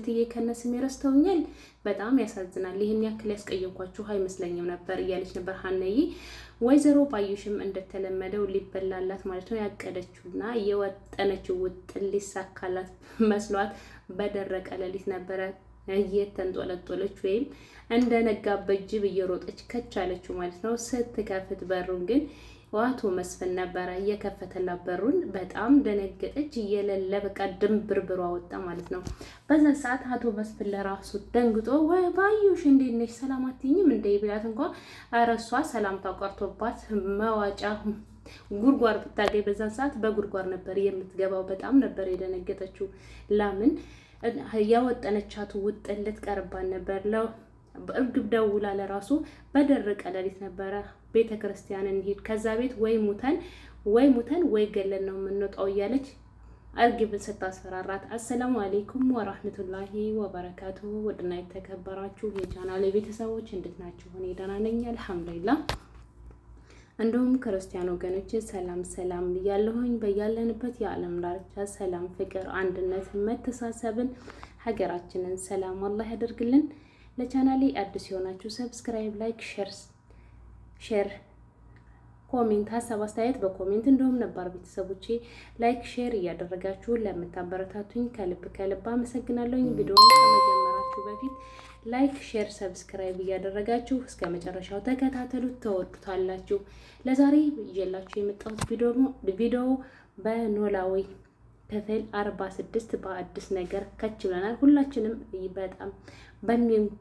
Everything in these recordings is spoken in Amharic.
እትዬ ከነስሜ ረስተውኛል። በጣም ያሳዝናል። ይህን ያክል ያስቀየምኳችሁ አይመስለኝም ነበር እያለች ነበር ሀነይ። ወይዘሮ ባዩሽም እንደተለመደው ሊበላላት ማለት ነው ያቀደችውና የወጠነችው ውጥን ሊሳካላት መስሏት በደረቀ ሌሊት ነበረ እየተንጦለጦለች ወይም እንደነጋበት ጅብ እየሮጠች ከቻለችው ማለት ነው። ስትከፍት በሩን ግን አቶ መስፍን ነበረ እየከፈተላት በሩን። በጣም ደነገጠች። እየለለ በቃ ድንብርብሯ ወጣ ማለት ነው። በዛ ሰዓት አቶ መስፍን ለራሱ ደንግጦ ወይ ባዩሽ እንዴት ነሽ ሰላም አትይኝም እንደ ብላት እንኳ ኧረ እሷ ሰላምታ ቀርቶባት መዋጫ ጉድጓድ ብታገኝ በዛን ሰዓት በጉድጓድ ነበር የምትገባው። በጣም ነበር የደነገጠችው። ለምን ያወጠነቻት ውጥን ልትቀርባን ነበር። እርግብ ደውላ ለራሱ በደረቀ ሌሊት ነበረ ቤተ ክርስቲያን እንሂድ፣ ከዛ ቤት ወይ ሙተን ወይ ሙተን ወይ ገለን ነው የምንወጣው እያለች እርግብን ስታስፈራራት። አሰላሙ አሌይኩም ወራህመቱላሂ ወበረካቱ። ውድና የተከበራችሁ የቻናል ቤተሰቦች እንዴት ናችሁ? እኔ ደህና ነኝ አልሐምዱሊላህ። እንዲሁም ክርስቲያን ወገኖች ሰላም ሰላም ብያለሁኝ። በያለንበት የዓለም ዳርቻ ሰላም፣ ፍቅር፣ አንድነት፣ መተሳሰብን ሀገራችንን ሰላም አላህ ያደርግልን። ለቻናሌ አዲስ የሆናችሁ subscribe፣ like፣ share፣ comment፣ ሀሳብ አስተያየት በ comment እንዲሁም ነባር ቤተሰቦቼ like share እያደረጋችሁ ለምታበረታቱኝ ከልብ ከልብ አመሰግናለሁኝ። ቪዲዮውን ከመጀመራችሁ በፊት like፣ share፣ subscribe እያደረጋችሁ እስከ መጨረሻው ተከታተሉት፣ ተወዱታላችሁ። ለዛሬ ይዤላችሁ የመጣሁት ቪዲዮ በኖላዊ ክፍል 46 በአዲስ ነገር ከች ብለናል። ሁላችንም በጣም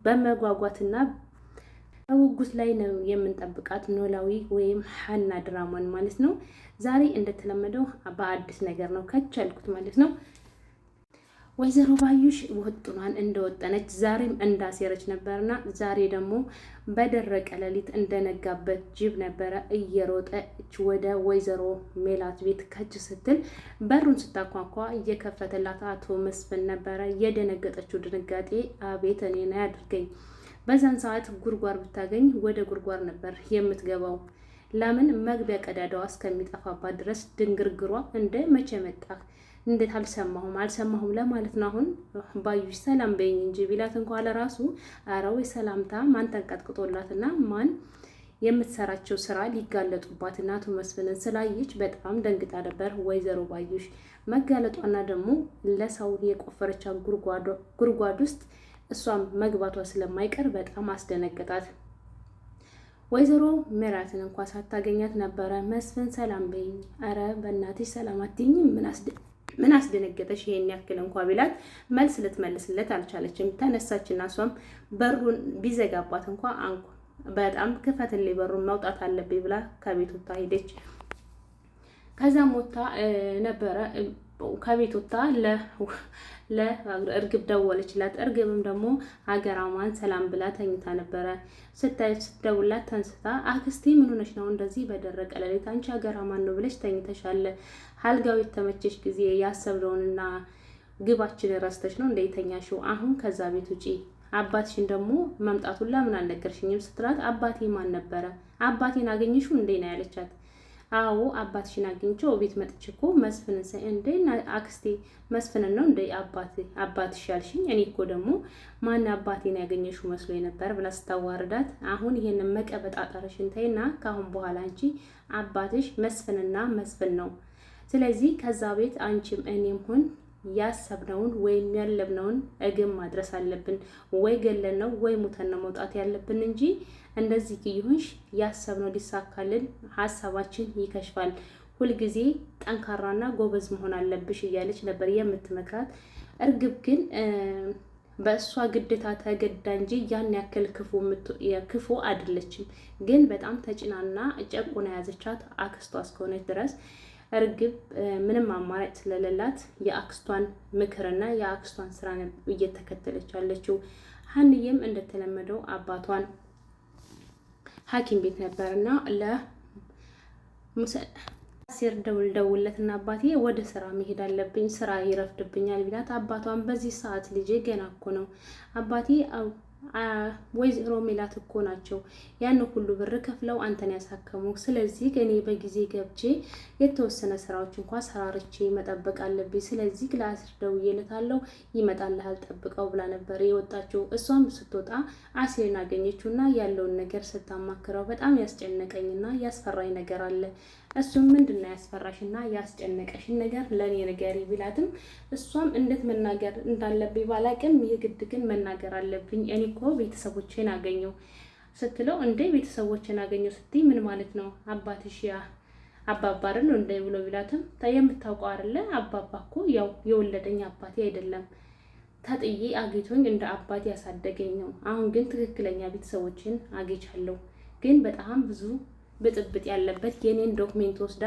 በመጓጓትና በጉጉት ላይ ነው የምንጠብቃት ኖላዊ ወይም ሀና ድራማን ማለት ነው። ዛሬ እንደተለመደው በአዲስ ነገር ነው ከች ያልኩት ማለት ነው። ወይዘሮ ባዩሽ ውጥኗን እንደወጠነች ዛሬም እንዳሴረች ነበርና ዛሬ ደግሞ በደረቀ ሌሊት እንደነጋበት ጅብ ነበረ እየሮጠች ወደ ወይዘሮ ሜላት ቤት ከች ስትል በሩን ስታኳኳ እየከፈተላት አቶ መስፍን ነበረ። የደነገጠችው ድንጋጤ አቤት እኔን አያድርገኝ። በዛን ሰዓት ጉርጓር ብታገኝ ወደ ጉርጓር ነበር የምትገባው። ለምን መግቢያ ቀዳዳዋ እስከሚጠፋባት ድረስ ድንግርግሯ እንደ መቼ መጣ እንዴት አልሰማሁም አልሰማሁም ለማለት ነው። አሁን ባዩሽ ሰላም በይኝ እንጂ ቢላት እንኳ ለራሱ ኧረ ወይ ሰላምታ ማን ተንቀጥቅጦላትና ማን የምትሰራቸው ስራ ሊጋለጡባትና አቶ መስፍንን ስላየች በጣም ደንግጣ ነበር። ወይዘሮ ባዩሽ መጋለጧና ደግሞ ለሰው የቆፈረቻ ጉድጓድ ውስጥ እሷም መግባቷ ስለማይቀር በጣም አስደነገጣት። ወይዘሮ ሜላትን እንኳ ሳታገኛት ነበረ መስፍን ሰላም በይኝ፣ ኧረ በእናትሽ ሰላም አትይኝም ምን አስደነገጠሽ ይሄን ያክል እንኳ ቢላት መልስ ልትመልስለት አልቻለችም። ተነሳችና እሷም በሩን ቢዘጋባት እንኳ አንኳ በጣም ክፈትልኝ በሩን መውጣት አለብኝ ብላ ከቤት ወጥታ ሄደች። ከዛም ወጥታ ነበረ ከቤት ወጥታ ለእርግብ ደወለችላት። እርግብም ደግሞ ሀገራማን ሰላም ብላ ተኝታ ነበረ። ስትደውላት ተንስታ አክስቴ ምን ሆነሽ ነው እንደዚህ በደረቀ ሌሊት አንቺ ሀገራማን ነው ብለሽ ተኝተሻል? አልጋው የተመቸሽ ጊዜ ያሰብነውንና ግባችን ረስተሽ ነው እንደ የተኛሽው? አሁን ከዛ ቤት ውጪ አባትሽን ደግሞ መምጣቱን ለምን አልነገርሽኝም? ስትላት አባቴ ማን ነበረ? አባቴን አገኘሽው እንዴ ነው ያለቻት። አዎ አባትሽን አግኝቼው ቤት መጥቼ እኮ መስፍንን ሳይ እንዴ አክስቴ መስፍንን ነው እንደ አባትሽ ያልሽኝ? እኔ እኮ ደግሞ ማን አባቴን ያገኘሽው መስሎ ነበር ብላ ስታዋርዳት፣ አሁን ይሄንን መቀበጣጠርሽን ተይና ከአሁን በኋላ አንቺ አባትሽ መስፍንና መስፍን ነው። ስለዚህ ከዛ ቤት አንቺም እኔም ሆን ያሰብነውን ወይም ያለብነውን እግብ ማድረስ አለብን። ወይ ገለን ነው ወይ ሙተን ነው መውጣት ያለብን እንጂ እንደዚህ ይሁንሽ ያሰብነው ሊሳካልን ሀሳባችን ይከሽፋል። ሁልጊዜ ጠንካራና ጎበዝ መሆን አለብሽ እያለች ነበር የምትመክራት። እርግብ ግን በእሷ ግዴታ ተገዳ እንጂ ያን ያክል ክፉ አይደለችም። ግን በጣም ተጭናና ጨቁና የያዘቻት አክስቷ እስከሆነች ድረስ እርግብ ምንም አማራጭ ስለሌላት የአክስቷን ምክርና የአክስቷን ስራ እየተከተለች ያለችው። ሀንዬም እንደተለመደው አባቷን ሐኪም ቤት ነበርና ለሙሰሲር ደውል ደውለትና አባቴ ወደ ስራ መሄድ አለብኝ ስራ ይረፍድብኛል ቢላት፣ አባቷን በዚህ ሰዓት ልጄ ገና እኮ ነው አባቴ ወይዘሮ ሜላት እኮ ናቸው ያን ሁሉ ብር ከፍለው አንተን ያሳከሙ። ስለዚህ እኔ በጊዜ ገብቼ የተወሰነ ስራዎች እንኳ ሰራርቼ መጠበቅ አለብኝ። ስለዚህ ለአስር ደውዬለታለሁ ይመጣልሃል፣ ጠብቀው ብላ ነበር የወጣችው። እሷም ስትወጣ አሴርን አገኘችውና ያለውን ነገር ስታማክረው በጣም ያስጨነቀኝና ያስፈራኝ ነገር አለ። እሱም ምንድነው ያስፈራሽና ያስጨነቀሽን ነገር ለእኔ ንገሪ ቢላትም እሷም እንዴት መናገር እንዳለብኝ ባላቅም የግድ ግን መናገር አለብኝ፣ እኔ እኮ ቤተሰቦቼን አገኘው ስትለው፣ እንዴ ቤተሰቦቼን አገኘው ስትይ ምን ማለት ነው? አባትሽ ያ አባባ አይደል እንደ ብሎ ቢላትም የምታውቀው አይደለ አባባ እኮ ያው የወለደኝ አባቴ አይደለም ተጥዬ አግኝቶኝ እንደ አባቴ ያሳደገኝ ነው። አሁን ግን ትክክለኛ ቤተሰቦችን አግኝቻለሁ። ግን በጣም ብዙ ብጥብጥ ያለበት የኔን document ወስዳ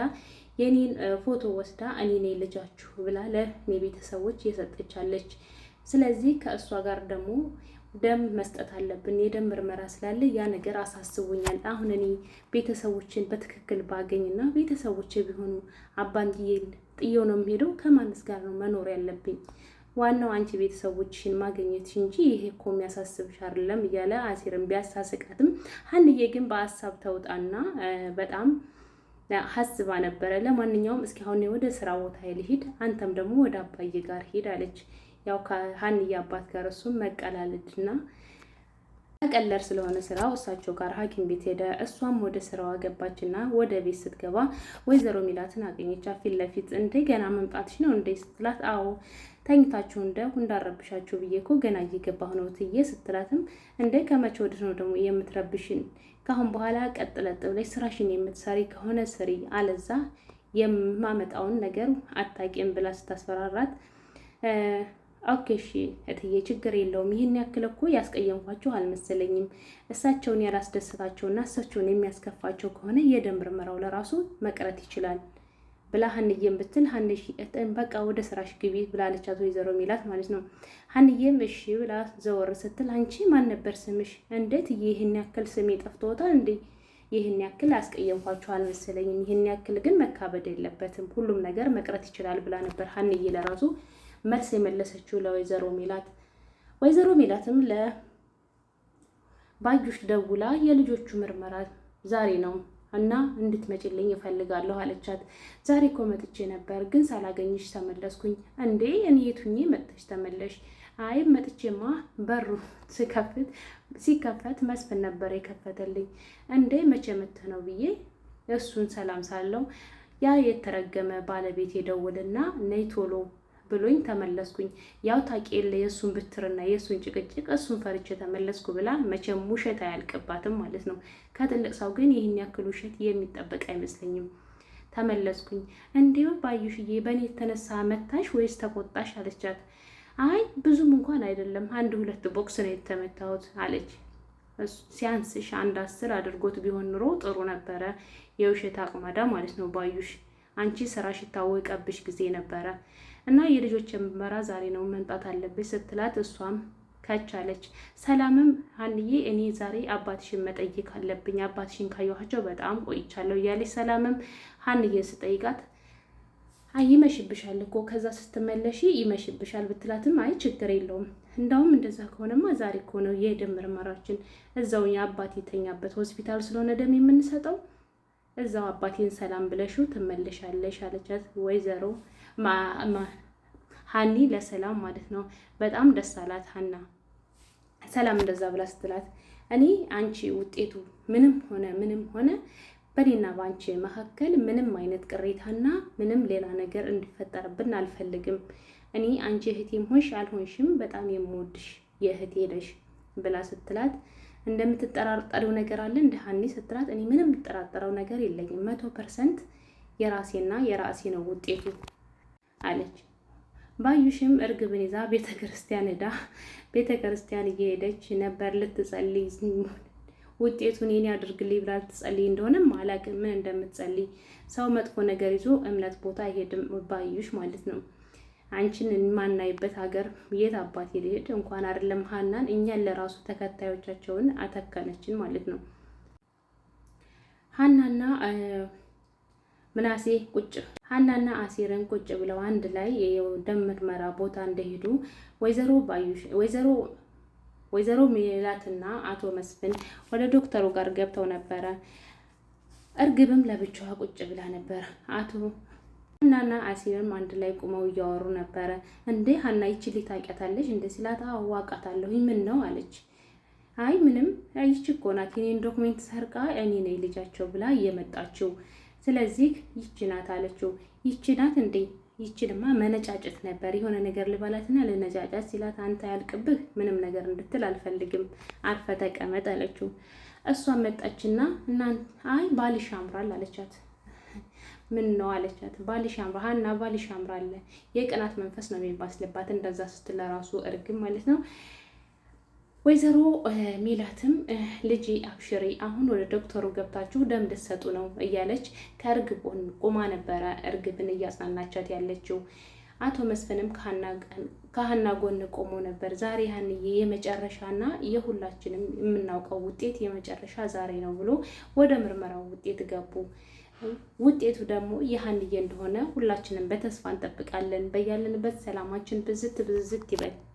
የኔን ፎቶ ወስዳ እኔ ነኝ ልጃችሁ ብላ ለእኔ ቤተሰቦች የሰጠቻለች። ስለዚህ ከእሷ ጋር ደግሞ ደም መስጠት አለብን። የደም ምርመራ ስላለ ያ ነገር አሳስቦኛል። አሁን እኔ ቤተሰቦችን በትክክል ባገኝና ቤተሰቦች ቢሆኑ አባንዬን ጥየው ነው የሚሄደው። ከማንስ ጋር ነው መኖር ያለብኝ? ዋናው አንቺ ቤተሰቦችሽን ማግኘትሽ እንጂ ይሄ እኮ የሚያሳስብሽ አይደለም እያለ አሲርን ቢያሳስቃትም ሀንዬ ግን በሀሳብ ተውጣና በጣም ሀስባ ነበረ። ለማንኛውም እስኪ አሁን ወደ ስራ ቦታ ልሂድ፣ አንተም ደግሞ ወደ አባዬ ጋር ሂድ አለች። ያው ከሀንዬ አባት ጋር እሱም መቀላለድና መቀለር ስለሆነ ስራው እሳቸው ጋር ሐኪም ቤት ሄደ። እሷም ወደ ስራዋ ገባችና ወደ ቤት ስትገባ ወይዘሮ ሚላትን አገኘቻት ፊት ለፊት። እንዴ ገና መምጣትሽ ነው እንዴ ስትላት፣ አዎ ተኝታችሁ እንደ እንዳረብሻችሁ ብዬ እኮ ገና እየገባሁ ነው ትዬ ስትላትም፣ እንዴ ከመቼ ወዲህ ነው ደግሞ የምትረብሽን? ከአሁን በኋላ ቀጥ ለጥ ብለሽ ስራሽን የምትሰሪ ከሆነ ስሪ፣ አለዛ የማመጣውን ነገር አታቂም ብላ ስታስፈራራት okay እሺ እትዬ ችግር የለውም። ይህን ያክል እኮ ያስቀየምኳቸው አልመሰለኝም። እሳቸውን ያላስደሰታቸውና እሳቸውን የሚያስከፋቸው ከሆነ የደም ምርመራው ለራሱ መቅረት ይችላል ብላ ሀንዬም ብትል ሀንሽ በቃ ወደ ስራሽ ግቢ ብላለቻት ወይዘሮ ሚላት ማለት ነው። ሀንዬም እሺ ብላ ዘወር ስትል አንቺ ማን ነበር ስምሽ? እንዴት ይህን ያክል ስሜ ጠፍቶታል እንዴ? ይህን ያክል አስቀየምኳቸው አልመሰለኝም። ይህን ያክል ግን መካበድ የለበትም ሁሉም ነገር መቅረት ይችላል ብላ ነበር ሀንዬ ለራሱ መልስ የመለሰችው ለወይዘሮ ሜላት። ወይዘሮ ሜላትም ለባዩሽ ደውላ የልጆቹ ምርመራ ዛሬ ነው እና እንድትመጪልኝ እፈልጋለሁ አለቻት። ዛሬ እኮ መጥቼ ነበር ግን ሳላገኝሽ ተመለስኩኝ። እንዴ እኔ የቱኜ መጥተሽ ተመለሽ? አይ መጥቼማ በሩ ሲከፍት ሲከፈት መስፍን ነበር የከፈተልኝ። እንዴ መቼ መጥተህ ነው ብዬ እሱን ሰላም ሳለው ያ የተረገመ ባለቤት የደውልና ነይ ቶሎ ብሎኝ ተመለስኩኝ። ያው ታውቂ የለ የእሱን ብትርና የእሱን ጭቅጭቅ እሱን ፈርቼ ተመለስኩ ብላ መቼም ውሸት አያልቅባትም ማለት ነው። ከትልቅ ሰው ግን ይህን ያክል ውሸት የሚጠበቅ አይመስለኝም። ተመለስኩኝ። እንዲሁ ባዩሽዬ በእኔ የተነሳ መታሽ ወይስ ተቆጣሽ አለቻት። አይ ብዙም እንኳን አይደለም አንድ ሁለት ቦክስ ነው የተመታሁት አለች። ሲያንስሽ አንድ 10 አድርጎት ቢሆን ኑሮ ጥሩ ነበረ። የውሸት አቅማዳ ማለት ነው ባዩሽ። አንቺ ስራሽ ይታወቀብሽ ጊዜ ነበረ እና የልጆች ምርመራ ዛሬ ነው መምጣት አለብሽ ስትላት እሷም ከቻለች። ሰላምም ሀንዬ እኔ ዛሬ አባትሽን መጠየቅ አለብኝ አባትሽን ካየኋቸው በጣም ቆይቻለሁ እያለች ሰላምም ሀንዬን ስጠይቃት አይ ይመሽብሻል እኮ ከዛ ስትመለሺ ይመሽብሻል ብትላትም አይ ችግር የለውም እንዳውም እንደዛ ከሆነማ ዛሬ እኮ ነው የደም ምርመራችን እዛው አባት የተኛበት ሆስፒታል ስለሆነ ደም የምንሰጠው እዛው አባቴን ሰላም ብለሽው ትመለሻለሽ አለቻት ወይዘሮ ሀኒ ለሰላም ማለት ነው። በጣም ደስ አላት ሀና ሰላም እንደዛ ብላ ስትላት፣ እኔ አንቺ ውጤቱ ምንም ሆነ ምንም ሆነ በእኔና በአንቺ መካከል ምንም አይነት ቅሬታና ምንም ሌላ ነገር እንዲፈጠርብን አልፈልግም። እኔ አንቺ እህቴም ሆንሽ አልሆንሽም በጣም የምወድሽ የእህቴ ነሽ ብላ ስትላት እንደምትጠራጠሪው ነገር አለ እንደ ሀኒ ስትላት፣ እኔ ምንም የምጠራጠረው ነገር የለኝም 100% የራሴና የራሴ ነው ውጤቱ አለች። ባዩሽም እርግብን ይዛ ቤተ ክርስቲያን ሄዳ ቤተ ክርስቲያን እየሄደች ነበር ልትጸልይ ውጤቱን የኔ አድርግልኝ ብላ ልትጸልይ እንደሆነም አላውቅም፣ ምን እንደምትጸልይ። ሰው መጥፎ ነገር ይዞ እምነት ቦታ አይሄድም ባዩሽ ማለት ነው። አንቺን የማናይበት ሀገር የት አባት ሊሄድ እንኳን አይደለም ሀናን እኛን ለራሱ ተከታዮቻቸውን አተከነችን ማለት ነው። ሀናና ምናሴ ቁጭ ሀናና አሴርን ቁጭ ብለው አንድ ላይ የደም ምርመራ ቦታ እንደሄዱ ወይዘሮ ባዩሽ ወይዘሮ ወይዘሮ ሜላትና አቶ መስፍን ወደ ዶክተሩ ጋር ገብተው ነበረ። እርግብም ለብቻዋ ቁጭ ብላ ነበር። አቶ ሀናና አሲርም አንድ ላይ ቁመው እያወሩ ነበረ። እንዴ ሀና ይቺ ልጅ ታውቂያታለሽ እንደ ሲላት አዋቃታለሁ። ምን ነው አለች። አይ ምንም፣ ይቺ እኮ ናት የኔን document ሰርቃ እኔ ነኝ ልጃቸው ብላ እየመጣችው፣ ስለዚህ ይቺ ናት አለችው። ይቺ ናት እንዴ? ይችንማ መነጫጨት ነበር የሆነ ነገር ልበላትና ልነጫጫት ሲላት፣ አንተ ያልቅብህ ምንም ነገር እንድትል አልፈልግም፣ አርፈህ ተቀመጥ አለችው። እሷ መጣችና እና አይ ባልሽ ያምራል አለቻት። ምን ነው አለቻት። ባልሽ ያምራል ሀና፣ ባልሽ ያምራል። የቅናት መንፈስ ነው የሚባስልባት እንደዛ ስትል ለራሱ እርግብ ማለት ነው። ወይዘሮ ሜላትም ልጄ አብሽሪ፣ አሁን ወደ ዶክተሩ ገብታችሁ ደም ልትሰጡ ነው እያለች ከእርግብ ቆማ ነበረ እርግብን እያጽናናቻት ያለችው። አቶ መስፍንም ከሀና ጎን ቆሞ ነበር። ዛሬ ሀንዬ የመጨረሻና የሁላችንም የምናውቀው ውጤት የመጨረሻ ዛሬ ነው ብሎ ወደ ምርመራው ውጤት ገቡ። ውጤቱ ደግሞ የሀንዬ እንደሆነ ሁላችንም በተስፋ እንጠብቃለን። በያለንበት ሰላማችን ብዝት ብዝት ይበል።